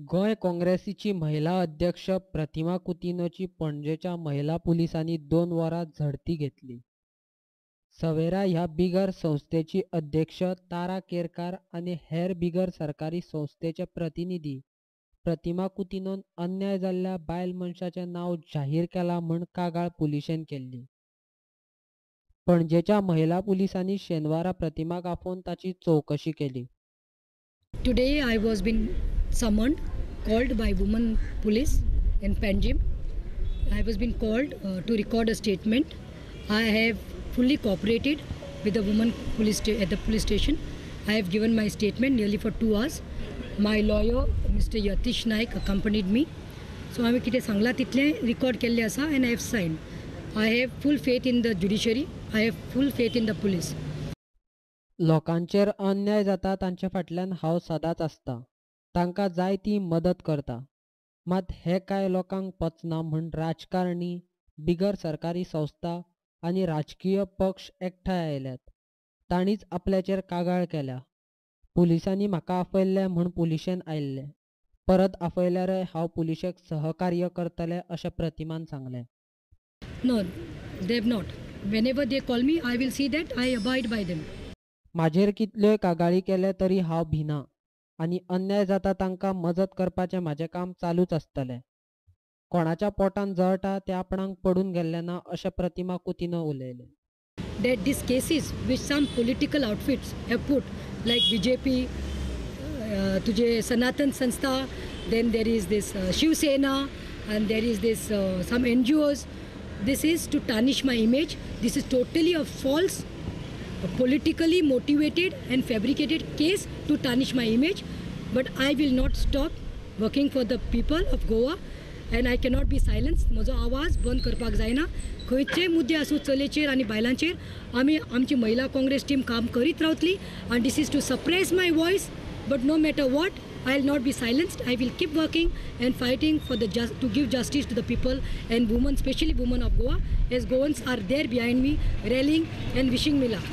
गोंय काँग्रेसीची महिला अध्यक्ष प्रतिमा कुतिन्होची पणजेच्या महिला पुलिसांनी 2 वरां झडटी घेतली. सवेरा ह्या बिगर संस्थेची अध्यक्ष तारा केरकार आनी हेर बिगर सरकारी संस्थेचे प्रतिनिधी प्रतिमा कुतिन्होन अन्याय जाल्ल्या बायल मनशाचें नांव जाहीर केलां म्हूण कागाळ पुलिशेन केल्ली. पणजेच्या महिला पुलिसांनी शेनवारा प्रतिमाक आफोवन ताची चवकशी केली. Today I was been summoned, called by women police in Panjim. I was been called to record a statement. I have fully cooperated with the women police at the police station. I have given my statement nearly for 2 hours. My lawyer, Mr. Yatish Naik, accompanied me. So हांवें कितें सांगलां तितलें record केल्लें आसा and I have signed. I have full faith in the judiciary. I have full faith in the police. लोकांचेर अन्याय जाता तांचे फाटल्यान हांव सदांच आसता, तांकां जाय ती मदत करता. मात हें कांय लोकांक पचना म्हूण राजकारणी, बिगर सरकारी संस्था आनी राजकीय पक्ष एकठांय आयल्यात. तांणीच आपल्याचेर कागाळ केल्या. पुलिसांनी म्हाका आफयल्लें म्हूण पुलिशेन आयिल्लें. परत आफयल्यारय हांव पुलिशेक सहकार्य करतलें अशें प्रतिमान सांगलें. No, they have not. Whenever they call me, I will see that I abide by them. म्हाजेर कितल्योय कागाळी केले तरी हांव भिना आनी अन्याय जाता तांकां मजत करपाचें म्हाजें काम चालूच आसतलें. कोणाच्या पोटान जळटा तें आपणाक पडून गेल्लें ना अशें प्रतिमा कुतिन्हो उलयलें. That these cases which some political outfits have put, like BJP, तुझे Sanatan Sanstha, then there is this Shiv Sena, and there is this some NGOs. This is to tarnish my image. This is totally a false, politically motivated and fabricated case to tarnish my image. But I will not stop working for the people of Goa and I cannot be silenced. म्हजो आवाज बंद करपाक जायना. खंयचेय मुद्दे आसूं चलयेचेर आनी बायलांचेर आमी आमची महिला काँग्रेस टीम काम करीत रावतली आनी this is to suppress my voice. But no matter what, I will not be silenced. I will keep working and fighting for the to give justice to the people and women, especially women of Goa, as Goans are there behind me, rallying and wishing me luck.